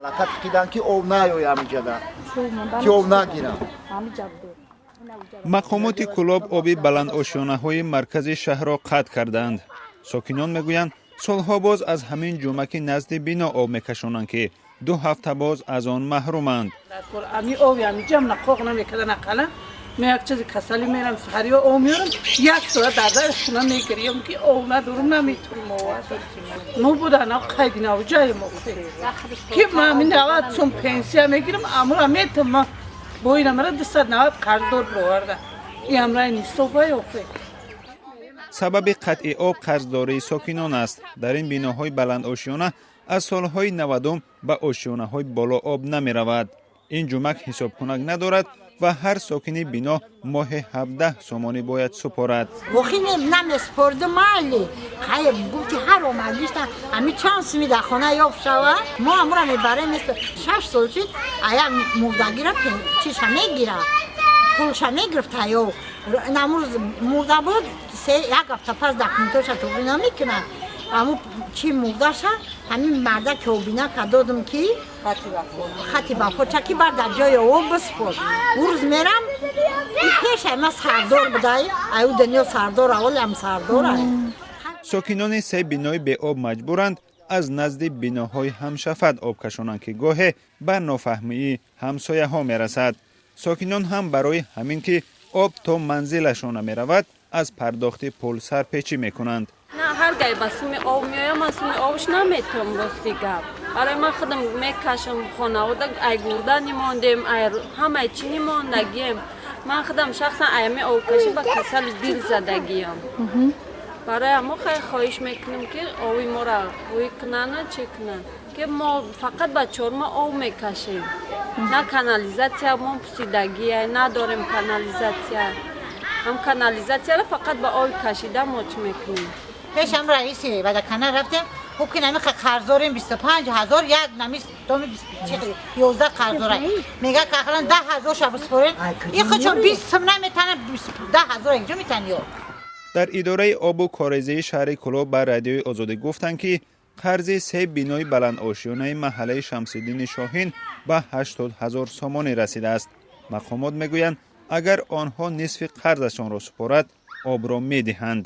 Лака тиқидан, ки об наёя ҳамиҷада, ки об нагирам. Мақомоти Кӯлоб оби баландошёнаҳои маркази шаҳрро қатъ кардаанд. Сокинон мегӯянд, солҳо боз аз ҳамин ҷумаки назди бино об мекашонанд, ки 2 ҳафта боз аз он маҳруманд. Ами оби ҳамиҷам нақоқ намекарда нақала. Ме як чизи касалӣ мерам, саҳариё об меорам, як соат дар дар хона мегирем, ки об надорум, наметунем овард. Мо буда на қайди навҷаи мо, ки ма ами 90 сум пенсия мегирам, амура метам. Ма бо ин амара 290 қарздор бироварда. И амраи нисофа ёфе. Сабаби қатъи об қарздории сокинон аст. Дар ин биноҳои баландошёна аз солҳои 90-ум ба ошёнаҳои боло об намеравад. Ин ҷумак ҳисобкунак надорад ва ҳар сокини бино моҳе 17 сомонӣ бояд супорад. Охи намеспорду, майли, хай, гуфти ҳар омадишта ами чанд суми дар хона ёфт шава, мо амура мебарем. 6 сол шид, ая мурдагира чиша мегира, пулша мегирифта ё намуз мурда буд, се як ҳафта пас документоша туғри намекунад. Аму чи мурдаша ҳамин марда ки обина ка додум, ки хати вафо чаки бар дар ҷои об биспор. Урӯз мерам, пешай ма сардор будай, аю дунё сардор, аволам сардорай. Сокинони се бинои беоб маҷбуранд аз назди биноҳои ҳамшафат об кашонанд, ки гоҳе ба нофаҳмии ҳамсояҳо мерасад. Сокинон ҳам барои ҳамин ки об то манзилашон намеравад, аз пардохти пул сарпечӣ мекунанд. На, ҳар гай ба суми об меоям, ман суми обш наметавам. Рости гап, барои ман худам мекашам. Хонавода ай гурда нимондем, ай ҳамаи чӣ нимондагием. Ман худам шахсан аями обкашӣ ба касали дил задагиям. Барои ҳамо хай хоҳиш мекунем, ки оби моро ҳуй кунанд, чӣ кунанд, ки мо фақат ба чорма об мекашем. На канализатсия мо пусидагия надорем, канализатсия ҳам канализатсияро фақат ба оби кашида мо чӣ мекунем. Пешам раиси вадакана рафтем, ҳукин ами қарздорем 25 000, як нами доми 11 қарздора. Мега, ки ақаллан 10 000 ша биспорем. И худшон 20 сум наметана, 10 000 инҷо метан ё. Дар идораи обу корезии шаҳри Кӯлоб ба Радиои Озодӣ гуфтанд, ки қарзи се бинои баландошёнаи маҳаллаи Шамсиддини Шоҳин ба 80 000 сомонӣ расидааст. Мақомот мегӯянд, агар онҳо нисфи қарзашонро супорад, обро медиҳанд.